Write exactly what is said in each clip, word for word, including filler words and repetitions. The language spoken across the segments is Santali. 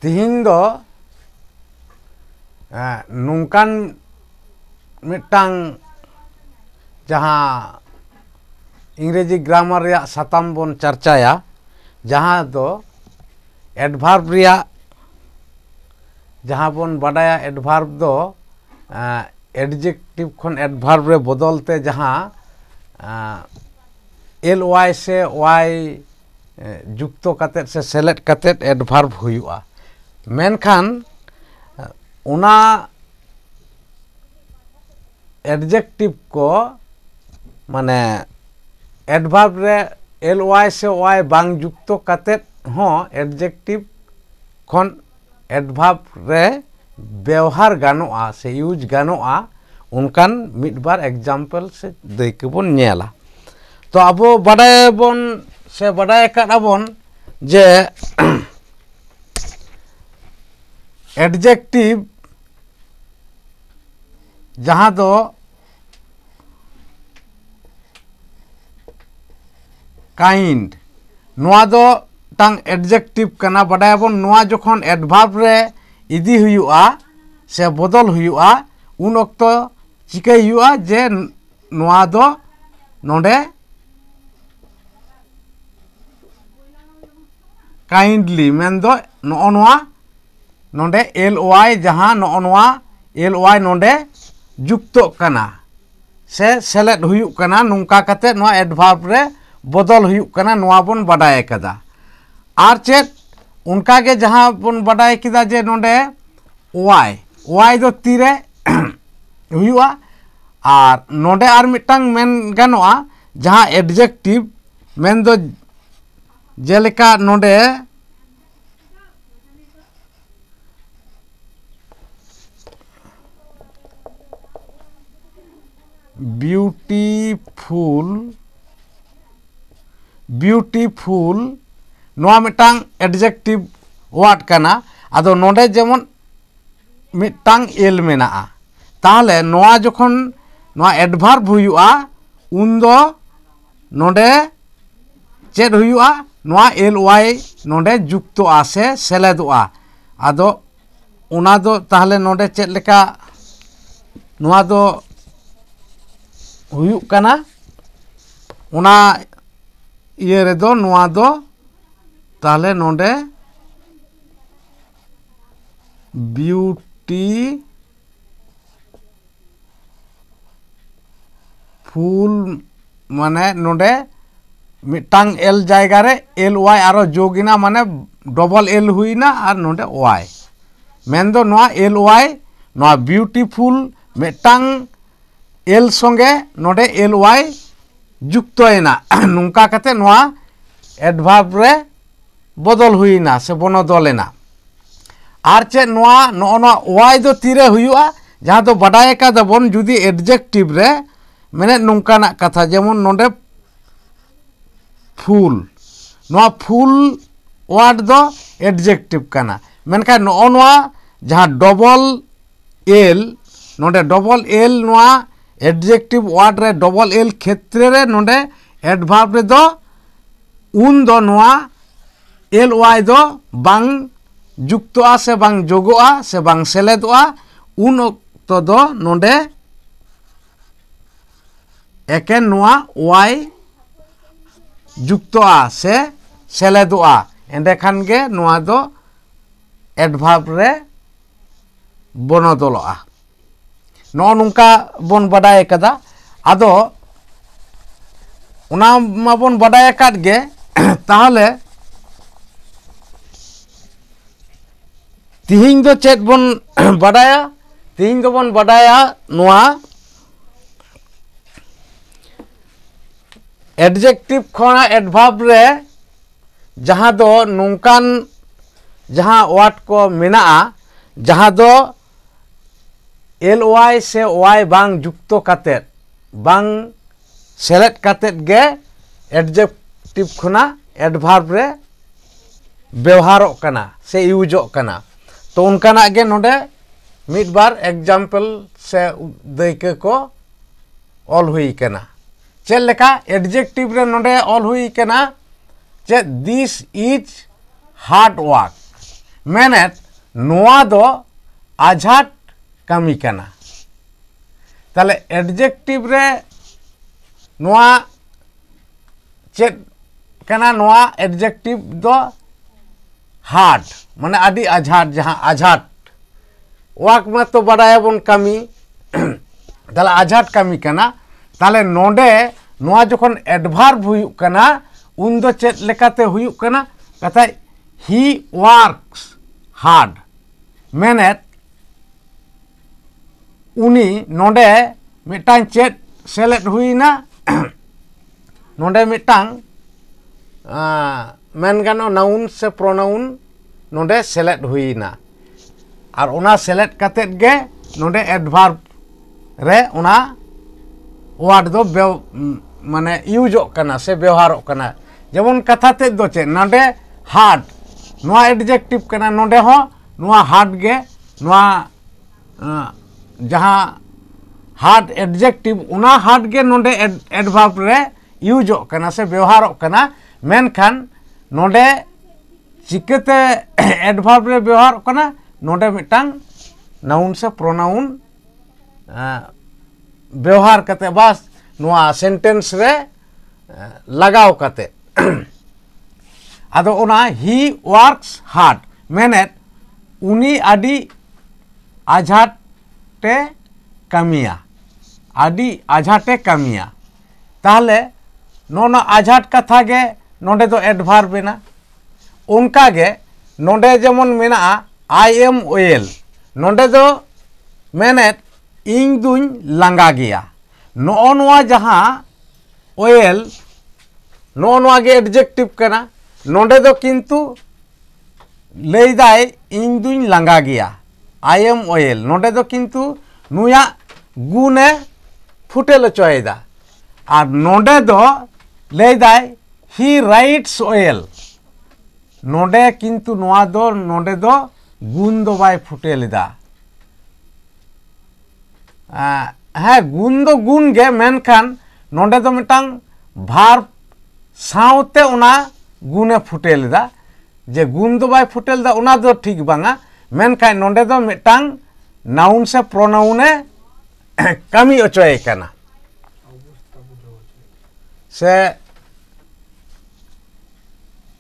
ᱛᱤᱦᱤᱧ ᱫᱚ ᱮ, ᱱᱚᱝᱠᱟᱱ ᱢᱤᱫᱴᱟᱝ ᱡᱟᱦᱟᱸ ᱤᱝᱨᱮᱡᱤ ᱜᱨᱟᱢᱟᱨ ᱨᱮᱭᱟᱜ ᱥᱟᱛᱟᱢ ᱵᱚᱱ ᱪᱟᱨᱪᱟᱭᱟ, ᱡᱟᱦᱟᱸ ᱫᱚ ᱮᱰᱵᱷᱟᱨᱵ ᱨᱮᱭᱟᱜ, ᱡᱟᱦᱟᱸ ᱵᱚᱱ ᱵᱟᱰᱟᱭᱟ ᱮᱰᱵᱷᱟᱨᱵ ᱫᱚ ᱮᱰᱡᱮᱠᱴᱤᱵᱷ ᱠᱷᱚᱱ ᱮᱰᱵᱷᱟᱨᱵ ᱨᱮ ᱵᱚᱫᱚᱞ ᱛᱮ ᱡᱟᱦᱟᱸ ᱮᱞ ᱳᱣᱟᱭ ᱥᱮ ᱳᱣᱟᱭ ᱡᱩᱠᱛᱚ ᱠᱟᱛᱮᱫ ᱥᱮ ᱥᱮᱞᱮᱫ ᱠᱟᱛᱮᱫ ᱮᱰᱵᱷᱟᱨᱵ ᱦᱩᱭᱩᱜᱼᱟ᱾ ᱢᱮᱱᱠᱷᱟᱱ ᱚᱱᱟ ᱮᱰᱡᱮᱠᱴᱤᱵᱷ ᱠᱚ, ᱢᱟᱱᱮ ᱮᱰᱵᱷᱟᱨᱵ ᱨᱮ ᱮᱞ ᱳᱣᱟᱭ ᱥᱮ ᱳᱣᱟᱭ ᱵᱟᱝ ᱡᱩᱠᱛᱚ ᱠᱟᱛᱮᱫ ᱦᱚᱸ ᱮᱰᱡᱮᱠᱴᱤᱵᱷ ᱠᱷᱚᱱ ᱮᱰᱵᱷᱟᱨᱵ ᱨᱮ ᱵᱮᱣᱦᱟᱨ ᱜᱟᱱᱚᱜᱼᱟ ᱥᱮ ᱤᱭᱩᱡᱽ ᱜᱟᱱᱚᱜᱼᱟ, ᱚᱱᱠᱟᱱ ᱢᱤᱫ ᱵᱟᱨ ᱮᱠᱡᱟᱢᱯᱮᱞ ᱥᱮ ᱫᱟᱹᱭᱠᱟᱹ ᱵᱚᱱ ᱧᱮᱞᱟ᱾ ᱛᱚ, ᱟᱵᱚ ᱵᱟᱰᱟᱭᱟᱵᱚᱱ ᱥᱮ ᱵᱟᱰᱟᱭ ᱟᱠᱟᱫ ᱟᱵᱚᱱ ᱡᱮ ᱮᱰᱡᱮᱠᱴᱤᱵᱷ ᱡᱟᱦᱟᱸ ᱫᱚ ᱠᱟᱭᱤᱱᱰ, ᱱᱚᱣᱟ ᱫᱚ ᱢᱤᱫᱴᱟᱝ ᱮᱰᱡᱮᱠᱴᱤᱵᱷ ᱠᱟᱱᱟ, ᱵᱟᱰᱟᱭᱟᱵᱚᱱ᱾ ᱱᱚᱣᱟ ᱡᱚᱠᱷᱚᱱ ᱮᱰᱵᱷᱟᱨᱵ ᱨᱮ ᱤᱫᱤ ᱦᱩᱭᱩᱜᱼᱟ ᱥᱮ ᱵᱚᱫᱚᱞ ᱦᱩᱭᱩᱜᱼᱟ, ᱩᱱ ᱚᱠᱛᱚ ᱪᱤᱠᱟᱹᱭ ᱦᱩᱭᱩᱜᱼᱟ ᱡᱮ ᱱᱚᱣᱟ ᱫᱚ ᱱᱚᱰᱮ ᱠᱟᱭᱤᱱᱰᱞᱤ ᱢᱮᱱᱫᱚ ᱱᱚᱜᱼᱚ ᱱᱚᱣᱟ ᱱᱚᱰᱮ ᱮᱞ ᱳᱣᱟᱭ, ᱡᱟᱦᱟᱸ ᱱᱚᱜᱼᱚ ᱱᱚᱣᱟ ᱮᱞ ᱳᱣᱟᱭ ᱱᱚᱰᱮ ᱡᱩᱠᱛᱚᱜ ᱠᱟᱱᱟ ᱥᱮ ᱥᱮᱞᱮᱫ ᱦᱩᱭᱩᱜ ᱠᱟᱱᱟ, ᱱᱚᱝᱠᱟ ᱠᱟᱛᱮ ᱱᱚᱣᱟ ᱮᱰᱵᱷᱟᱨᱵ ᱨᱮ ᱵᱚᱫᱚᱞ ᱦᱩᱭᱩᱜ ᱠᱟᱱᱟ, ᱱᱚᱣᱟ ᱵᱚᱱ ᱵᱟᱰᱟᱭ ᱟᱠᱟᱫᱟ᱾ ᱟᱨ ᱪᱮᱫ ᱚᱱᱠᱟ ᱜᱮ ᱡᱟᱦᱟᱸ ᱵᱚᱱ ᱵᱟᱰᱟᱭ ᱠᱮᱫᱟ ᱡᱮ ᱱᱚᱰᱮ ᱳᱣᱟᱭ, ᱳᱣᱟᱭ ᱫᱚ ᱛᱤᱨᱮ ᱦᱩᱭᱩᱜᱼᱟ? ᱟᱨ ᱱᱚᱰᱮ ᱟᱨ ᱢᱤᱫᱴᱟᱝ ᱢᱮᱱ ᱜᱟᱱᱚᱜᱼᱟ, ᱡᱟᱦᱟᱸ ᱮᱰᱡᱮᱠᱴᱤᱵᱷ ᱢᱮᱱᱫᱚ ᱡᱮᱞᱮᱠᱟ ᱱᱚᱰᱮ ᱵᱤᱭᱩᱴᱤᱯᱷᱩᱞ, ᱵᱤᱭᱩᱴᱤᱯᱷᱩᱞ ᱱᱚᱣᱟ ᱢᱤᱫᱴᱟᱝ ᱮᱰᱡᱮᱠᱴᱤᱵᱷ ᱳᱣᱟᱨᱰ ᱠᱟᱱᱟ᱾ ᱟᱫᱚ ᱱᱚᱰᱮ ᱡᱮᱢᱚᱱ ᱢᱤᱫᱴᱟᱝ ᱮᱞ ᱢᱮᱱᱟᱜᱼᱟ, ᱛᱟᱦᱚᱞᱮ ᱱᱚᱣᱟ ᱡᱚᱠᱷᱚᱱ ᱱᱚᱣᱟ ᱮᱰᱵᱷᱟᱨᱵ ᱦᱩᱭᱩᱜᱼᱟ, ᱩᱱᱫᱚ ᱱᱚᱰᱮ ᱪᱮᱫ ᱦᱩᱭᱩᱜᱼᱟ? ᱱᱚᱣᱟ ᱮᱞ ᱳᱣᱟᱭ ᱱᱚᱰᱮ ᱡᱩᱠᱛᱚᱜᱼᱟ ᱥᱮ ᱥᱮᱞᱮᱫᱚᱜᱼᱟ᱾ ᱟᱫᱚ ᱚᱱᱟ ᱫᱚ ᱛᱟᱦᱚᱞᱮ ᱱᱚᱰᱮ ᱪᱮᱫ ᱞᱮᱠᱟ ᱱᱚᱣᱟ ᱫᱚ ᱦᱩᱭᱩᱜ ᱠᱟᱱᱟ, ᱚᱱᱟ ᱤᱭᱟᱹ ᱨᱮᱫᱚ ᱱᱚᱣᱟ ᱫᱚ ᱛᱟᱦᱚᱞᱮ ᱱᱚᱰᱮ beautiful ᱢᱟᱱᱮ ᱱᱚᱰᱮ ᱢᱤᱫᱴᱟᱝ L ᱡᱟᱭᱜᱟ ᱨᱮ L Y ᱟᱨᱚ ᱡᱳᱜ ᱮᱱᱟ, ᱢᱟᱱᱮ ᱰᱚᱵᱚᱞ L ᱦᱩᱭᱱᱟ ᱟᱨ ᱱᱚᱰᱮ Y᱾ ᱢᱮᱱᱫᱚ ᱱᱚᱣᱟ L Y, ᱱᱚᱣᱟ beautiful ᱢᱤᱫᱴᱟᱝ L ᱥᱚᱸᱜᱮ ᱱᱚᱰᱮ L Y ᱡᱩᱠᱛᱚᱭᱮᱱᱟ᱾ ᱱᱚᱝᱠᱟ ᱠᱟᱛᱮ ᱱᱚᱣᱟ adverb ᱨᱮ ᱵᱚᱫᱚᱞ ᱦᱩᱭᱱᱟ ᱥᱮ ᱵᱚᱱᱚᱫᱚᱞ ᱮᱱᱟ᱾ ᱟᱨ ᱪᱮᱫ ᱱᱚᱣᱟ, ᱱᱚᱜᱼᱚ ᱱᱚᱣᱟ Y ᱫᱚ ᱛᱤᱨᱮ ᱦᱩᱭᱩᱜᱼᱟ? ᱡᱟᱦᱟᱸ ᱫᱚ ᱵᱟᱰᱟᱭ ᱟᱠᱟᱫᱟ ᱵᱚᱱ, ᱡᱩᱫᱤ adjective ᱨᱮ ᱢᱮᱱᱮᱫ ᱱᱚᱝᱠᱟᱱᱟᱜ ᱠᱟᱛᱷᱟ, ᱡᱮᱢᱚᱱ ᱱᱚᱰᱮ full, ᱱᱚᱣᱟ full word ᱫᱚ adjective ᱠᱟᱱᱟ, ᱢᱮᱱᱠᱷᱟᱱ ᱱᱚᱜᱼᱚ ᱱᱚᱣᱟ ᱡᱟᱦᱟᱸ ᱰᱚᱵᱚᱞ L, ᱱᱚᱰᱮ ᱰᱚᱵᱚᱞ L, ᱱᱚᱣᱟ adjective word ᱨᱮ ᱰᱚᱵᱚᱞ L ᱠᱷᱮᱛᱨᱮ ᱨᱮ ᱱᱚᱰᱮ adverb ᱨᱮᱫᱚ ᱩᱱ ᱫᱚ ᱱᱚᱣᱟ L Y ᱫᱚ ᱵᱟᱝ ᱡᱩᱠᱛᱚᱜᱼᱟ ᱥᱮ ᱵᱟᱝ ᱡᱳᱜᱚᱜᱼᱟ ᱥᱮ ᱵᱟᱝ ᱥᱮᱞᱮᱫᱚᱜᱼᱟ᱾ ᱩᱱ ᱚᱠᱛᱚ ᱫᱚ ᱱᱚᱰᱮ ᱮᱠᱮᱱ ᱱᱚᱣᱟ Y ᱡᱩᱠᱛᱚᱜᱼᱟ ᱥᱮ ᱥᱮᱞᱮᱫᱚᱜᱼᱟ, ᱮᱸᱰᱮᱠᱷᱟᱱ ᱜᱮ ᱱᱚᱣᱟ ᱫᱚ adverb ᱨᱮ ᱵᱚᱱᱚᱫᱚᱞᱚᱜᱼᱟ᱾ ᱱᱚᱜᱼᱚ ᱱᱚᱝᱠᱟ ᱵᱚᱱ ᱵᱟᱰᱟᱭ ᱟᱠᱟᱫᱟ᱾ ᱟᱫᱚ ᱚᱱᱟ ᱢᱟᱵᱚᱱ ᱵᱟᱰᱟᱭ ᱟᱠᱟᱫ ᱜᱮ᱾ ᱛᱟᱦᱚᱞᱮ ᱛᱤᱦᱤᱧ ᱫᱚ ᱪᱮᱫ ᱵᱚᱱ ᱵᱟᱰᱟᱭᱟ? ᱛᱤᱦᱤᱧ ᱫᱚᱵᱚᱱ ᱵᱟᱰᱟᱭᱟ ᱱᱚᱣᱟ adjective ᱠᱷᱚᱱᱟᱜ adverb ᱨᱮ ᱡᱟᱦᱟᱸ ᱫᱚ ᱱᱚᱝᱠᱟᱱ ᱡᱟᱦᱟᱸ word ᱠᱚ ᱢᱮᱱᱟᱜᱼᱟ, ᱡᱟᱦᱟᱸ ᱫᱚ L Y ᱥᱮ Y ᱵᱟᱝ ᱡᱩᱠᱛᱚ ᱠᱟᱛᱮᱫ, ᱵᱟᱝ ᱥᱮᱞᱮᱫ ᱠᱟᱛᱮᱫ ᱜᱮ adjective ᱠᱷᱚᱱᱟᱜ adverb ᱨᱮ ᱵᱮᱣᱦᱟᱨᱚᱜ ᱠᱟᱱᱟ ᱥᱮ ᱤᱭᱩᱡᱚᱜ ᱠᱟᱱᱟ᱾ ᱛᱚ ᱚᱱᱠᱟᱱᱟᱜ ᱜᱮ ᱱᱚᱰᱮ ᱢᱤᱫ ᱵᱟᱨ example ᱥᱮ ᱫᱟᱹᱭᱠᱟᱹ ᱠᱚ ᱚᱞ ᱦᱩᱭ ᱠᱟᱱᱟ᱾ ᱪᱮᱫ ᱞᱮᱠᱟ adjective ᱨᱮ ᱱᱚᱰᱮ ᱚᱞ ᱦᱩᱭ ᱠᱟᱱᱟ, ᱪᱮᱫ, "This is hard work", ᱢᱮᱱᱮᱫ ᱱᱚᱣᱟ ᱫᱚ ᱟᱡᱷᱟᱴ ᱠᱟᱹᱢᱤ ᱠᱟᱱᱟ᱾ ᱛᱟᱦᱞᱮ adjective ᱨᱮ ᱱᱚᱣᱟ ᱪᱮᱫ ᱠᱟᱱᱟ? ᱱᱚᱣᱟ adjective ᱫᱚ hard, ᱢᱟᱱᱮ ᱟᱹᱰᱤ ᱟᱡᱷᱟᱴ, ᱡᱟᱦᱟᱸ ᱟᱡᱷᱟᱴ, work ᱢᱟᱛᱚ ᱵᱟᱰᱟᱭᱟᱵᱚᱱ ᱠᱟᱹᱢᱤ, ᱛᱟᱦᱞᱮ ᱟᱡᱷᱟᱴ ᱠᱟᱹᱢᱤ ᱠᱟᱱᱟ᱾ ᱛᱟᱦᱞᱮ ᱱᱚᱰᱮ ᱱᱚᱣᱟ ᱡᱚᱠᱷᱚᱱ adverb ᱦᱩᱭᱩᱜ ᱠᱟᱱᱟ, ᱩᱱ ᱫᱚ ᱪᱮᱫ ᱞᱮᱠᱟᱛᱮ ᱦᱩᱭᱩᱜ ᱠᱟᱱᱟ? ᱠᱟᱛᱷᱟᱡ he works hard, ᱢᱮᱱᱮᱫ ᱩᱱᱤ ᱱᱚᱰᱮ ᱢᱤᱫᱴᱟᱝ ᱪᱮᱫ ᱥᱮᱞᱮᱫ ᱦᱩᱭᱱᱟ? ᱱᱚᱰᱮ ᱢᱤᱫᱴᱟᱝ, ᱟᱸ, ᱢᱮᱱ ᱜᱟᱱᱚᱜᱼᱟ, noun ᱥᱮ pronoun ᱱᱚᱰᱮ ᱥᱮᱞᱮᱫ ᱦᱩᱭᱱᱟ᱾ ᱟᱨ ᱚᱱᱟ ᱥᱮᱞᱮᱫ ᱠᱟᱛᱮᱫ ᱜᱮ ᱱᱚᱰᱮ adverb ᱨᱮ ᱚᱱᱟ word ᱫᱚ ᱵᱮᱣ-, ᱢᱟᱱᱮ ᱤᱭᱩᱡᱚᱜ ᱠᱟᱱᱟ ᱥᱮ ᱵᱮᱣᱦᱟᱨᱚᱜ ᱠᱟᱱᱟ᱾ ᱡᱮᱢᱚᱱ ᱠᱟᱛᱷᱟ ᱛᱮᱫ ᱫᱚ ᱪᱮᱫ? ᱱᱚᱰᱮ hard, ᱱᱚᱣᱟ adjective ᱠᱟᱱᱟ, ᱱᱚᱰᱮ ᱦᱚᱸ ᱱᱚᱣᱟ hard ᱜᱮ, ᱱᱚᱣᱟ, ᱟᱸ, ᱡᱟᱦᱟᱸ hard adjective, ᱚᱱᱟ hard ᱜᱮ ᱱᱚᱰᱮ ad-, adverb ᱨᱮ ᱤᱭᱩᱡᱚᱜ ᱠᱟᱱᱟ ᱥᱮ ᱵᱮᱣᱦᱟᱨᱚᱜ ᱠᱟᱱᱟ᱾ ᱢᱮᱱᱠᱷᱟᱱ ᱱᱚᱰᱮ ᱪᱤᱠᱟᱹᱛᱮ adverb ᱨᱮ ᱵᱮᱣᱦᱟᱨᱚᱜ ᱠᱟᱱᱟ? ᱱᱚᱰᱮ ᱢᱤᱫᱴᱟᱝ noun ᱥᱮ pronoun, ᱟᱸ, ᱵᱮᱣᱦᱟᱨ ᱠᱟᱛᱮ ᱵᱟ ᱱᱚᱣᱟ sentence ᱨᱮ, ᱟᱸ, ᱞᱟᱜᱟᱣ ᱠᱟᱛᱮ᱾ ᱟᱫᱚ ᱚᱱᱟ he works hard ᱢᱮᱱᱮᱫ ᱩᱱᱤ ᱟᱹᱰᱤ ᱟᱡᱷᱟᱴ ᱮ ᱠᱟᱹᱢᱤᱭᱟ, ᱟᱹᱰᱤ ᱟᱡᱷᱟᱴ ᱮ ᱠᱟᱹᱢᱤᱭᱟ᱾ ᱛᱟᱦᱞᱮ ᱱᱚᱜᱼᱚ ᱱᱚᱣᱟ ᱟᱡᱷᱟᱴ ᱠᱟᱛᱷᱟ ᱜᱮ ᱱᱚᱰᱮ ᱫᱚ adverb ᱮᱱᱟ᱾ ᱚᱱᱠᱟ ᱜᱮ ᱱᱚᱰᱮ ᱡᱮᱢᱚᱱ ᱢᱮᱱᱟᱜᱼᱟ I am well, ᱱᱚᱰᱮ ᱫᱚ ᱢᱮᱱᱮᱫ ᱤᱧ ᱫᱩᱧ ᱞᱟᱸᱜᱟ ᱜᱮᱭᱟ᱾ ᱱᱚᱜᱼᱚ ᱱᱚᱣᱟ ᱡᱟᱦᱟᱸ well, ᱱᱚᱜᱼᱚ ᱱᱚᱣᱟ ᱜᱮ adjective ᱠᱟᱱᱟ᱾ ᱱᱚᱰᱮ ᱫᱚ ᱠᱤᱱᱛᱩ ᱞᱟᱹᱭᱫᱟᱭ ᱤᱧ ᱫᱩᱧ ᱞᱟᱸᱜᱟ ᱜᱮᱭᱟ, I am well᱾ ᱱᱚᱰᱮ ᱫᱚ ᱠᱤᱱᱛᱩ ᱱᱩᱭᱟᱜ ᱜᱩᱱᱮ ᱯᱷᱩᱴᱮᱞ ᱦᱚᱪᱚᱭᱮᱫᱟ᱾ ᱟᱨ ᱱᱚᱰᱮ ᱫᱚ ᱞᱟᱹᱭᱫᱟᱭ he writes well᱾ ᱱᱚᱰᱮ ᱠᱤᱱᱛᱩ ᱱᱚᱣᱟ ᱫᱚ, ᱱᱚᱰᱮ ᱫᱚ ᱜᱩᱱ ᱫᱚ ᱵᱟᱭ ᱯᱷᱩᱴᱮᱞ ᱮᱫᱟ᱾ ᱟᱸ, ᱦᱮᱸ, ᱜᱩᱱ ᱫᱚ ᱜᱩᱱ ᱜᱮ, ᱢᱮᱱᱠᱷᱟᱱ ᱱᱚᱰᱮ ᱫᱚ ᱢᱤᱫᱴᱟᱝ verb ᱥᱟᱶᱛᱮ ᱚᱱᱟ ᱜᱩᱱᱮ ᱯᱷᱩᱴᱮᱞ ᱮᱫᱟ᱾ ᱡᱮ ᱜᱩᱱ ᱫᱚ ᱵᱟᱭ ᱯᱷᱩᱴᱮᱞ ᱮᱫᱟ, ᱚᱱᱟ ᱫᱚ ᱴᱷᱤᱠ ᱵᱟᱝᱟ, ᱢᱮᱱᱠᱷᱟᱱ ᱱᱚᱰᱮ ᱫᱚ ᱢᱤᱫᱴᱟᱝ ᱱᱟᱣᱩᱱ ᱥᱮ ᱯᱨᱚᱱᱟᱣᱩᱱ ᱮ ᱠᱟᱹᱢᱤ ᱚᱪᱚᱭᱮ ᱠᱟᱱᱟ, ᱥᱮ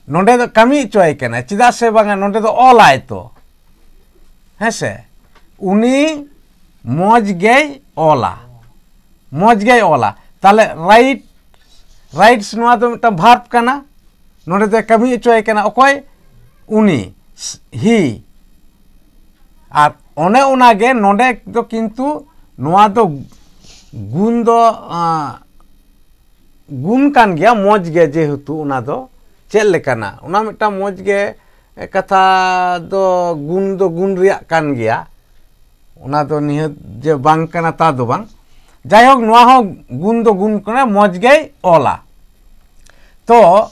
ᱱᱚᱰᱮ ᱫᱚ ᱠᱟᱹᱢᱤ ᱚᱪᱚᱭᱮ ᱠᱟᱱᱟ᱾ ᱪᱮᱫᱟᱜ ᱥᱮ ᱵᱟᱝᱟ, ᱱᱚᱰᱮ ᱫᱚ ᱚᱞᱟᱭ ᱛᱚ, ᱦᱮᱸ ᱥᱮ? ᱩᱱᱤ ᱢᱚᱡᱽ ᱜᱮᱭ ᱚᱞᱟ, ᱢᱚᱡᱽ ᱜᱮᱭ ᱚᱞᱟ᱾ ᱛᱟᱦᱚᱞᱮ ᱨᱟᱭᱤᱴ, ᱨᱟᱭᱤᱴᱥ ᱱᱚᱣᱟ ᱫᱚ ᱢᱤᱫᱴᱟᱝ ᱵᱷᱟᱨᱵ ᱠᱟᱱᱟ, ᱱᱚᱰᱮ ᱫᱚᱭ ᱠᱟᱹᱢᱤ ᱦᱚᱪᱚᱭᱮ ᱠᱟᱱᱟ ᱚᱠᱚᱭ? ᱩᱱᱤ, ᱦᱤ᱾ ᱟᱨ ᱚᱱᱮ ᱚᱱᱟᱜᱮ ᱱᱚᱰᱮ ᱫᱚ ᱠᱤᱱᱛᱩ ᱱᱚᱣᱟ ᱫᱚ ᱜᱩᱱ ᱫᱚ, ᱟᱸ, ᱜᱩᱱ ᱠᱟᱱ ᱜᱮᱭᱟ, ᱢᱚᱡᱽ ᱜᱮ, ᱡᱮᱦᱮᱛᱩ ᱚᱱᱟ ᱫᱚ ᱪᱮᱫ ᱞᱮᱠᱟᱱᱟ, ᱚᱱᱟ ᱢᱤᱫᱴᱟᱝ ᱢᱚᱡᱽ ᱜᱮ ᱠᱟᱛᱷᱟ ᱫᱚ, ᱜᱩᱱ ᱫᱚ ᱜᱩᱱ ᱨᱮᱭᱟᱜ ᱠᱟᱱ ᱜᱮᱭᱟ, ᱚᱱᱟ ᱫᱚ ᱱᱤᱦᱟᱹᱛ ᱡᱮ ᱵᱟᱝ ᱠᱟᱱᱟ ᱛᱟ ᱫᱚ ᱵᱟᱝ᱾ ᱡᱟᱭᱦᱳᱠ, ᱱᱚᱣᱟ ᱦᱚᱸ ᱜᱩᱱ ᱫᱚ ᱜᱩᱱ ᱠᱟᱱᱟ, ᱢᱚᱡᱽ ᱜᱮᱭ ᱚᱞᱟ᱾ ᱛᱚ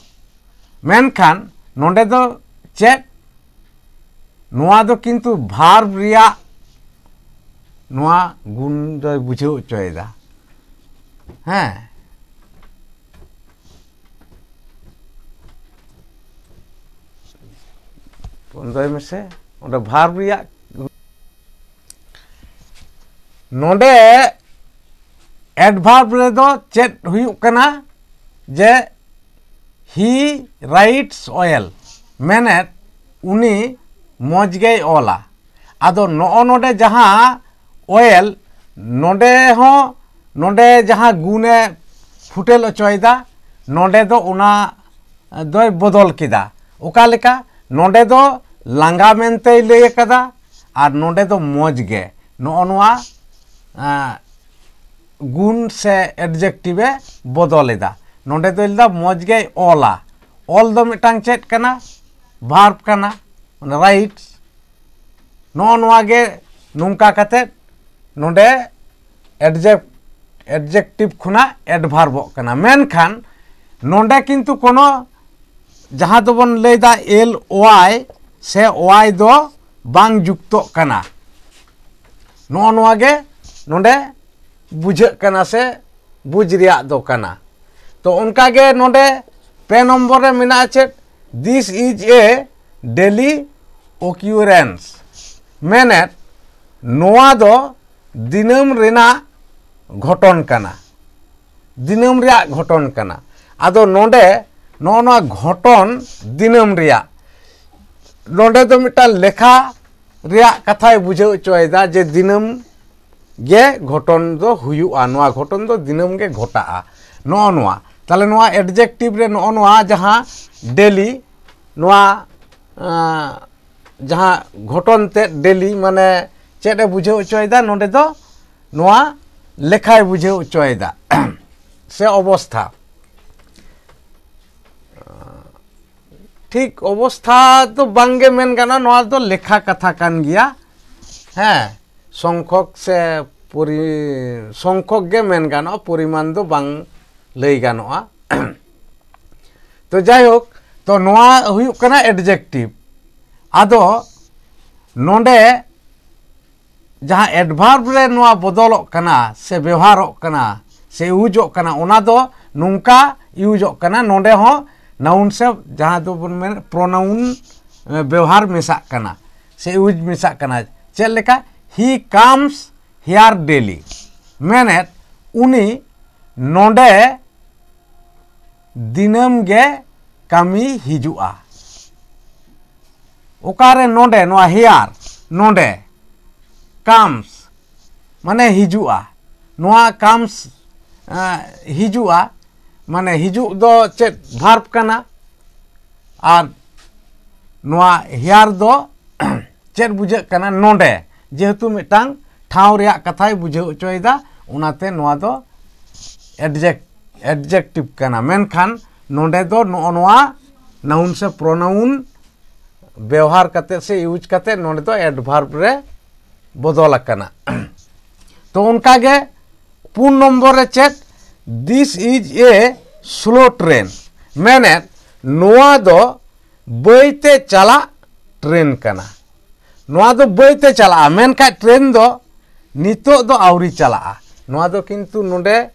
ᱢᱮᱱᱠᱷᱟᱱ ᱱᱚᱰᱮ ᱫᱚ ᱪᱮᱫ, ᱱᱚᱣᱟ ᱫᱚ ᱠᱤᱱᱛᱩ ᱵᱷᱟᱨᱵ ᱨᱮᱭᱟᱜ ᱱᱚᱣᱟ ᱜᱩᱱ ᱫᱚᱭ ᱵᱩᱡᱷᱟᱹᱣ ᱦᱚᱪᱚᱭᱮᱫᱟ᱾ ᱦᱮᱸ, ᱵᱚᱱᱫᱚᱭ ᱢᱮᱥᱮ, ᱚᱸᱰᱮ ᱵᱷᱟᱨᱵ ᱨᱮᱭᱟᱜ ᱱᱚᱰᱮ ᱮᱰᱵᱷᱟᱨᱵ ᱨᱮᱫᱚ ᱪᱮᱫ ᱦᱩᱭᱩᱜ ᱠᱟᱱᱟ? ᱡᱮ he writes well, ᱢᱮᱱᱮᱫ ᱩᱱᱤ ᱢᱚᱡᱽ ᱜᱮᱭ ᱚᱞᱟ᱾ ᱟᱫᱚ ᱱᱚᱜᱼᱚ ᱱᱚᱰᱮ ᱡᱟᱦᱟᱸ well, ᱱᱚᱰᱮ ᱦᱚᱸ, ᱱᱚᱰᱮ ᱡᱟᱦᱟᱸ ᱜᱩᱱᱮ ᱯᱷᱩᱴᱮᱞ ᱦᱚᱪᱚᱭᱮᱫᱟ, ᱱᱚᱰᱮ ᱫᱚ ᱚᱱᱟ ᱫᱚᱭ ᱵᱚᱫᱚᱞ ᱠᱮᱫᱟ᱾ ᱚᱠᱟ ᱞᱮᱠᱟ? ᱱᱚᱰᱮ ᱫᱚ ᱞᱟᱸᱜᱟ ᱢᱮᱱᱛᱮᱭ ᱞᱟᱹᱭ ᱟᱠᱟᱫᱟ, ᱟᱨ ᱱᱚᱰᱮ ᱫᱚ ᱢᱚᱡᱽ ᱜᱮ᱾ ᱱᱚᱜᱼᱚ ᱱᱚᱣᱟ, ᱟᱸ, ᱜᱩᱱ ᱥᱮ adjective ᱮ ᱵᱚᱫᱚᱞ ᱮᱫᱟ᱾ ᱱᱚᱰᱮ ᱫᱚᱭ ᱞᱟᱹᱭᱫᱟ ᱢᱚᱡᱽ ᱜᱮᱭ ᱚᱞᱟ᱾ ᱚᱞ ᱫᱚ ᱢᱤᱫᱴᱟᱝ ᱪᱮᱫ ᱠᱟᱱᱟ? ᱵᱷᱟᱨᱵ ᱠᱟᱱᱟ, ᱢᱟᱱᱮ ᱨᱟᱭᱤᱴᱥ᱾ ᱱᱚᱜᱼᱚ ᱱᱚᱣᱟ ᱜᱮ ᱱᱚᱝᱠᱟ ᱠᱟᱛᱮ ᱱᱚᱰᱮ adject, adjective ᱠᱷᱚᱱᱟᱜ ᱮᱰᱵᱷᱟᱨᱵᱚᱜ ᱠᱟᱱᱟ᱾ ᱢᱮᱱᱠᱷᱟᱱ ᱱᱚᱰᱮ ᱠᱤᱱᱛᱩ ᱠᱳᱱᱳ ᱡᱟᱦᱟᱸ ᱫᱚᱵᱚᱱ ᱞᱟᱹᱭᱫᱟ ᱮᱞ ᱳᱣᱟᱭ ᱥᱮ ᱳᱣᱟᱭ ᱫᱚ ᱵᱟᱝ ᱡᱩᱠᱛᱚᱜ ᱠᱟᱱᱟ᱾ ᱱᱚᱜᱼᱚ ᱱᱚᱣᱟ ᱜᱮ ᱱᱚᱰᱮ ᱵᱩᱡᱷᱟᱹᱜ ᱠᱟᱱᱟ ᱥᱮ ᱵᱩᱡᱽ ᱨᱮᱭᱟᱜ ᱫᱚ ᱠᱟᱱᱟ᱾ ᱛᱚ ᱚᱱᱠᱟ ᱜᱮ ᱱᱚᱰᱮ ᱯᱮ ᱱᱚᱢᱵᱚᱨ ᱨᱮ ᱢᱮᱱᱟᱜᱼᱟ ᱪᱮᱫ? This is a daily occurrence. ᱢᱮᱱᱮᱫ, ᱱᱚᱣᱟ ᱫᱚ ᱫᱤᱱᱟᱹᱢ ᱨᱮᱱᱟᱜ ᱜᱷᱚᱴᱚᱱ ᱠᱟᱱᱟ, ᱫᱤᱱᱟᱹᱢ ᱨᱮᱭᱟᱜ ᱜᱷᱚᱴᱚᱱ ᱠᱟᱱᱟ᱾ ᱟᱫᱚ ᱱᱚᱰᱮ ᱱᱚᱜᱼᱚ ᱱᱚᱣᱟ ᱜᱷᱚᱴᱚᱱ ᱫᱤᱱᱟᱹᱢ ᱨᱮᱭᱟᱜ, ᱱᱚᱰᱮ ᱫᱚ ᱢᱤᱫᱴᱟᱝ ᱞᱮᱠᱷᱟ ᱨᱮᱭᱟᱜ ᱠᱟᱛᱷᱟᱭ ᱵᱩᱡᱷᱟᱹᱣ ᱦᱚᱪᱚᱭᱮᱫᱟ ᱡᱮ ᱫᱤᱱᱟᱹᱢ ᱜᱮ ᱜᱷᱚᱴᱚᱱ ᱫᱚ ᱦᱩᱭᱩᱜᱼᱟ, ᱱᱚᱣᱟ ᱜᱷᱚᱴᱚᱱ ᱫᱚ ᱫᱤᱱᱟᱹᱢ ᱜᱮ ᱜᱷᱚᱴᱟᱜᱼᱟ᱾ ᱱᱚᱜᱼᱚ ᱱᱚᱣᱟ ᱛᱟᱦᱞᱮ ᱱᱚᱣᱟ adjective ᱨᱮ ᱱᱚᱜᱼᱚ ᱱᱚᱣᱟ ᱡᱟᱦᱟᱸ daily, ᱱᱚᱣᱟ ᱟᱸ, ᱡᱟᱦᱟᱸ ᱜᱷᱚᱴᱚᱱ ᱛᱮᱫ daily ᱢᱟᱱᱮ ᱪᱮᱫ ᱮ ᱵᱩᱡᱷᱟᱹᱣ ᱦᱚᱪᱚᱭᱮᱫᱟ? ᱱᱚᱰᱮ ᱫᱚ ᱱᱚᱣᱟ ᱞᱮᱠᱷᱟᱭ ᱵᱩᱡᱷᱟᱹᱣ ᱦᱚᱪᱚᱭᱮᱫᱟ ᱥᱮ ᱚᱵᱚᱥᱛᱷᱟ᱾ ᱴᱷᱤᱠ ᱚᱵᱚᱥᱛᱷᱟ ᱫᱚ ᱵᱟᱝᱜᱮ ᱢᱮᱱ ᱜᱟᱱᱚᱜᱼᱟ, ᱱᱚᱣᱟ ᱫᱚ ᱞᱮᱠᱷᱟ ᱠᱟᱛᱷᱟ ᱠᱟᱱ ᱜᱮᱭᱟ᱾ ᱦᱮᱸ, ᱥᱚᱝᱠᱷᱚᱠ ᱥᱮ ᱯᱚᱨᱤ-, ᱥᱚᱝᱠᱷᱚᱠ ᱜᱮ ᱢᱮᱱ ᱜᱟᱱᱚᱜᱼᱟ, ᱯᱚᱨᱤᱢᱟᱱ ᱫᱚ ᱵᱟᱝ ᱞᱟᱹᱭ ᱜᱟᱱᱚᱜᱼᱟ᱾ ᱛᱚ ᱡᱟᱭᱦᱳᱠ, ᱛᱚ ᱱᱚᱣᱟ ᱦᱩᱭᱩᱜ ᱠᱟᱱᱟ adjective᱾ ᱟᱫᱚ ᱱᱚᱰᱮ ᱡᱟᱦᱟᱸ adverb ᱨᱮ ᱱᱚᱣᱟ ᱵᱚᱫᱚᱞᱚᱜ ᱠᱟᱱᱟ ᱥᱮ ᱵᱮᱣᱦᱟᱨᱚᱜ ᱠᱟᱱᱟ ᱥᱮ ᱤᱭᱩᱡᱚᱜ ᱠᱟᱱᱟ, ᱚᱱᱟ ᱫᱚ ᱱᱚᱝᱠᱟ ᱤᱭᱩᱡᱚᱜ ᱠᱟᱱᱟ, ᱱᱚᱰᱮ ᱦᱚᱸ noun ᱥᱮ ᱡᱟᱦᱟᱸ ᱫᱚᱵᱚᱱ ᱢᱮᱱ pronoun, ᱮ, ᱵᱮᱣᱦᱟᱨ ᱢᱮᱥᱟᱜ ᱠᱟᱱᱟ ᱥᱮ ᱤᱭᱩᱡᱽ ᱢᱮᱥᱟᱜ ᱠᱟᱱᱟ᱾ ᱪᱮᱫ ᱞᱮᱠᱟ? He comes here daily, ᱢᱮᱱᱮᱫ ᱩᱱᱤ ᱱᱚᱰᱮ ᱫᱤᱱᱟᱹᱢ ᱜᱮ ᱠᱟᱹᱢᱤ ᱦᱤᱡᱩᱜᱼᱟ᱾ ᱚᱠᱟᱨᱮ? ᱱᱚᱰᱮ, ᱱᱚᱣᱟ here, ᱱᱚᱰᱮ comes ᱢᱟᱱᱮ ᱦᱤᱡᱩᱜᱼᱟ᱾ ᱱᱚᱣᱟ comes, ᱮᱸ, ᱦᱤᱡᱩᱜᱼᱟ ᱢᱟᱱᱮ ᱦᱤᱡᱩᱜ ᱫᱚ ᱪᱮᱫ? Verb ᱠᱟᱱᱟ᱾ ᱟᱨ ᱱᱚᱣᱟ here ᱫᱚ ᱪᱮᱫ ᱵᱩᱡᱷᱟᱹᱜ ᱠᱟᱱᱟ? ᱱᱚᱰᱮ, ᱡᱮᱦᱮᱛᱩ ᱢᱤᱫᱴᱟᱝ ᱴᱷᱟᱶ ᱨᱮᱭᱟᱜ ᱠᱟᱛᱷᱟᱭ ᱵᱩᱡᱷᱟᱹᱣ ᱦᱚᱪᱚᱭᱮᱫᱟ, ᱚᱱᱟᱛᱮ ᱱᱚᱣᱟ ᱫᱚ adject-, adjective ᱠᱟᱱᱟ᱾ ᱢᱮᱱᱠᱷᱟᱱ ᱱᱚᱰᱮ ᱫᱚ ᱱᱚᱜᱼᱚ ᱱᱚᱣᱟ noun ᱥᱮ pronoun ᱵᱮᱣᱦᱟᱨ ᱠᱟᱛᱮ ᱥᱮ ᱤᱭᱩᱡᱽ ᱠᱟᱛᱮ ᱱᱚᱰᱮ ᱫᱚ adverb ᱨᱮ ᱵᱚᱫᱚᱞ ᱟᱠᱟᱱᱟ᱾ ᱛᱚ ᱚᱱᱠᱟ ᱜᱮ ᱯᱩᱱ ᱱᱚᱢᱵᱚᱨ ᱨᱮ ᱪᱮᱫ? This is a slow train, ᱢᱮᱱᱮᱫ ᱱᱚᱣᱟ ᱫᱚ ᱵᱟᱹᱭᱛᱮ ᱪᱟᱞᱟᱜ ᱴᱨᱮᱱ ᱠᱟᱱᱟ᱾ ᱱᱚᱣᱟ ᱫᱚ ᱵᱟᱹᱭᱛᱮ ᱪᱟᱞᱟᱜᱼᱟ, ᱢᱮᱱᱠᱷᱟᱱ ᱴᱨᱮᱱ ᱫᱚ ᱱᱤᱛᱚᱜ ᱫᱚ ᱟᱹᱣᱨᱤ ᱪᱟᱞᱟᱜᱼᱟ᱾ ᱱᱚᱣᱟ ᱫᱚ ᱠᱤᱱᱛᱩ ᱱᱚᱰᱮ,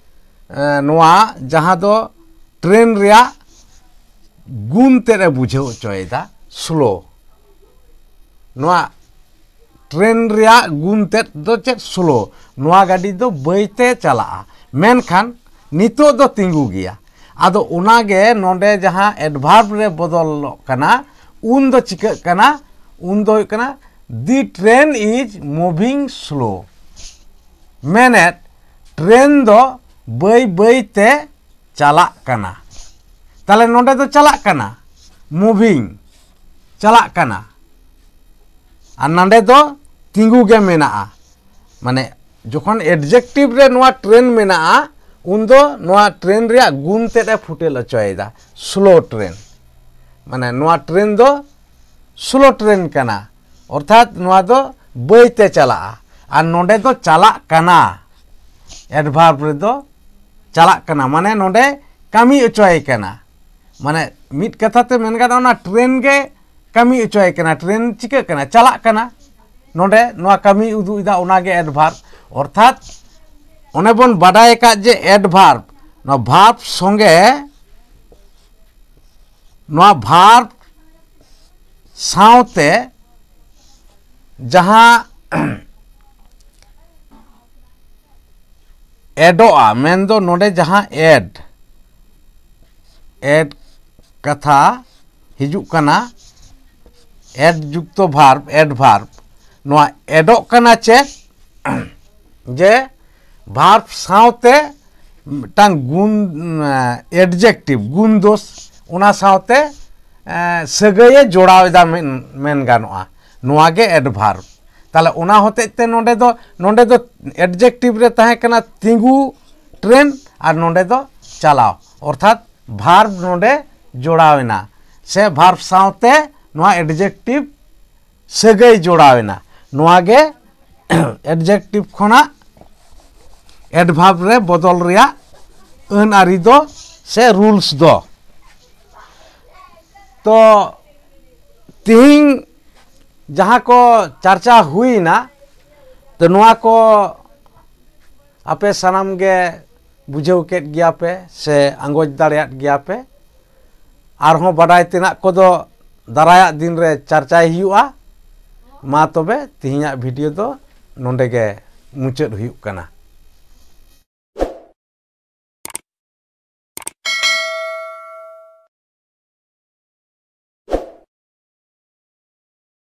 ᱮ, ᱱᱚᱣᱟ ᱡᱟᱦᱟᱸ ᱫᱚ ᱴᱨᱮᱱ ᱨᱮᱭᱟᱜ ᱜᱩᱱ ᱛᱮᱫ ᱮ ᱵᱩᱡᱷᱟᱹᱣ ᱦᱚᱪᱚᱭᱮᱫᱟ, slow᱾ ᱱᱚᱣᱟ ᱴᱨᱮᱱ ᱨᱮᱭᱟᱜ ᱜᱩᱱ ᱛᱮᱫ ᱫᱚ ᱪᱮᱫ? ᱥᱞᱳ᱾ ᱱᱚᱣᱟ ᱜᱟᱹᱰᱤ ᱫᱚ ᱵᱟᱹᱭ ᱛᱮ ᱪᱟᱞᱟᱜᱼᱟ, ᱢᱮᱱᱠᱷᱟᱱ ᱱᱤᱛᱚᱜ ᱫᱚ ᱛᱤᱸᱜᱩ ᱜᱮᱭᱟ᱾ ᱟᱫᱚ ᱚᱱᱟ ᱜᱮ ᱱᱚᱰᱮ ᱡᱟᱦᱟᱸ ᱮᱰᱵᱷᱟᱨᱵ ᱨᱮ ᱵᱚᱫᱚᱞᱚᱜ ᱠᱟᱱᱟ, ᱩᱱ ᱫᱚ ᱪᱤᱠᱟᱹᱜ ᱠᱟᱱᱟ? ᱩᱱ ᱫᱚ ᱦᱩᱭᱩᱜ ᱠᱟᱱᱟ, "The train is moving slow", ᱢᱮᱱᱮᱫ, ᱴᱨᱮᱱ ᱫᱚ ᱵᱟᱹᱭ ᱵᱟᱹᱭ ᱛᱮ ᱪᱟᱞᱟᱜ ᱠᱟᱱᱟ᱾ ᱛᱟᱦᱞᱮ ᱱᱚᱰᱮ ᱫᱚ ᱪᱟᱞᱟᱜ ᱠᱟᱱᱟ, ᱢᱩᱵᱷᱤᱝ, ᱪᱟᱞᱟᱜ ᱠᱟᱱᱟ, ᱟᱨ ᱱᱚᱰᱮ ᱫᱚ ᱛᱤᱸᱜᱩ ᱜᱮ ᱢᱮᱱᱟᱜᱼᱟ᱾ ᱢᱟᱱᱮ, ᱡᱚᱠᱷᱚᱱ ᱮᱰᱡᱮᱠᱴᱤᱵᱷ ᱨᱮ ᱱᱚᱣᱟ ᱴᱨᱮᱱ ᱢᱮᱱᱟᱜᱼᱟ, ᱩᱱᱫᱚ ᱱᱚᱣᱟ ᱴᱨᱮᱱ ᱨᱮᱭᱟᱜ ᱜᱩᱱ ᱛᱮᱫ ᱮ ᱯᱷᱩᱴᱮᱞ ᱦᱚᱪᱚᱭᱮᱫᱟ, ᱥᱞᱳ ᱴᱨᱮᱱ᱾ ᱢᱟᱱᱮ, ᱱᱚᱣᱟ ᱴᱨᱮᱱ ᱫᱚ ᱥᱞᱳ ᱴᱨᱮᱱ ᱠᱟᱱᱟ, ᱚᱨᱛᱷᱟᱛ ᱱᱚᱣᱟ ᱫᱚ ᱵᱟᱹᱭ ᱛᱮ ᱪᱟᱞᱟᱜᱼᱟ᱾ ᱟᱨ ᱱᱚᱰᱮ ᱫᱚ ᱪᱟᱞᱟᱜ ᱠᱟᱱᱟ, ᱮᱰᱵᱷᱟᱨᱵ ᱨᱮᱫᱚ ᱪᱟᱞᱟᱜ ᱠᱟᱱᱟ, ᱢᱟᱱᱮ ᱱᱚᱰᱮ ᱠᱟᱹᱢᱤ ᱦᱚᱪᱚᱭ ᱠᱟᱱᱟ᱾ ᱢᱟᱱᱮ, ᱢᱤᱫ ᱠᱟᱛᱷᱟ ᱛᱮ ᱢᱮᱱ ᱜᱟᱱᱚᱜᱼᱟ, ᱚᱱᱟ ᱴᱨᱮᱱ ᱜᱮ ᱠᱟᱹᱢᱤ ᱦᱚᱪᱚᱭ ᱠᱟᱱᱟ᱾ ᱴᱨᱮᱱ ᱪᱤᱠᱟᱹᱜ ᱠᱟᱱᱟ? ᱪᱟᱞᱟᱜ ᱠᱟᱱᱟ᱾ ᱱᱚᱰᱮ ᱱᱚᱣᱟ ᱠᱟᱹᱢᱤ ᱩᱫᱩᱜ ᱮᱫᱟ, ᱚᱱᱟᱜᱮ ᱮᱰᱵᱷᱟᱨᱵ᱾ ᱚᱨᱛᱷᱟᱛ ᱚᱱᱮ ᱵᱚᱱ ᱵᱟᱰᱟᱭ ᱟᱠᱟᱫ ᱡᱮ ᱮᱰᱵᱷᱟᱨᱵ, ᱱᱚᱣᱟ ᱵᱷᱟᱨᱵ ᱥᱚᱸᱜᱮ ᱱᱚᱣᱟ ᱵᱷᱟᱨᱵ ᱥᱟᱶᱛᱮ ᱡᱟᱦᱟᱸ ᱮᱰᱚᱜᱼᱟ, ᱢᱮᱱᱫᱚ ᱱᱚᱰᱮ ᱡᱟᱦᱟᱸ ᱮᱰ, ᱮᱰ ᱠᱟᱛᱷᱟ ᱦᱤᱡᱩᱜ ᱠᱟᱱᱟ, ᱮᱰ ᱡᱩᱠᱛᱚ ᱵᱷᱟᱨᱵ, ᱮᱰᱵᱷᱟᱨᱵ, ᱱᱚᱣᱟ ᱮᱰᱚᱜ ᱠᱟᱱᱟ ᱪᱮᱫ? ᱡᱮ ᱵᱷᱟᱨᱵ ᱥᱟᱶᱛᱮ ᱢᱤᱫᱴᱟᱝ ᱜᱩᱱ, ᱮᱰᱡᱮᱠᱴᱤᱵᱷ, ᱜᱩᱱ ᱫᱳᱥ, ᱚᱱᱟ ᱥᱟᱶᱛᱮ, ᱮ, ᱥᱟᱹᱜᱟᱹᱭᱮ ᱡᱚᱲᱟᱣ ᱮᱫᱟ ᱢᱮᱱ, ᱢᱮᱱ ᱜᱟᱱᱚᱜᱼᱟ᱾ ᱱᱚᱣᱟ ᱜᱮ ᱮᱰᱵᱷᱟᱨᱵ᱾ ᱛᱟᱦᱞᱮ ᱚᱱᱟ ᱦᱚᱛᱮᱡ ᱛᱮ ᱱᱚᱰᱮ ᱫᱚ, ᱱᱚᱰᱮ ᱫᱚ ᱮᱰᱡᱮᱠᱴᱤᱵᱷ ᱨᱮ ᱛᱟᱦᱮᱸ ᱠᱟᱱᱟ ᱛᱤᱸᱜᱩ ᱴᱨᱮᱱ, ᱟᱨ ᱱᱚᱰᱮ ᱫᱚ ᱪᱟᱞᱟᱣ, ᱚᱨᱛᱷᱟᱛ ᱵᱷᱟᱨᱵ ᱱᱚᱰᱮ ᱡᱚᱲᱟᱣ ᱮᱱᱟ, ᱥᱮ ᱵᱷᱟᱨᱵ ᱥᱟᱶᱛᱮ ᱱᱚᱣᱟ ᱮᱰᱡᱮᱠᱴᱤᱵᱷ ᱥᱟᱹᱜᱟᱹᱭ ᱡᱚᱲᱟᱣ ᱮᱱᱟ᱾ ᱱᱚᱣᱟ ᱜᱮ ᱮᱰᱡᱮᱠᱴᱤᱵᱷ ᱠᱷᱚᱱᱟᱜ ᱮᱰᱵᱷᱟᱨᱵ ᱨᱮ ᱵᱚᱫᱚᱞ ᱨᱮᱭᱟᱜ ᱟᱹᱱ ᱟᱹᱨᱤ ᱫᱚ ᱥᱮ ᱨᱩᱞᱥ ᱫᱚ᱾ ᱛᱚ, ᱛᱤᱦᱤᱧ ᱡᱟᱦᱟᱸ ᱠᱚ ᱪᱟᱨᱪᱟ ᱦᱩᱭᱱᱟ, ᱛᱚ, ᱱᱚᱣᱟ ᱠᱚ ᱟᱯᱮ ᱥᱟᱱᱟᱢ ᱜᱮ ᱵᱩᱡᱷᱟᱹᱣ ᱠᱮᱫ ᱜᱮᱭᱟ ᱯᱮ ᱥᱮ ᱟᱸᱜᱚᱪ ᱫᱟᱲᱮᱭᱟᱫ ᱜᱮᱭᱟ ᱯᱮ᱾ ᱟᱨᱦᱚᱸ ᱵᱟᱰᱟᱭ ᱛᱮᱱᱟᱜ ᱠᱚᱫᱚ ᱫᱟᱨᱟᱭᱟᱜ ᱫᱤᱱ ᱨᱮ ᱪᱟᱨᱪᱟᱭ ᱦᱩᱭᱩᱜᱼᱟ᱾ ᱢᱟ ᱛᱚᱵᱮ ᱛᱮᱦᱮᱧᱟᱜ video ᱫᱚ ᱱᱚᱰᱮ ᱜᱮ ᱢᱩᱪᱟᱹᱫ ᱦᱩᱭᱩᱜ ᱠᱟᱱᱟ᱾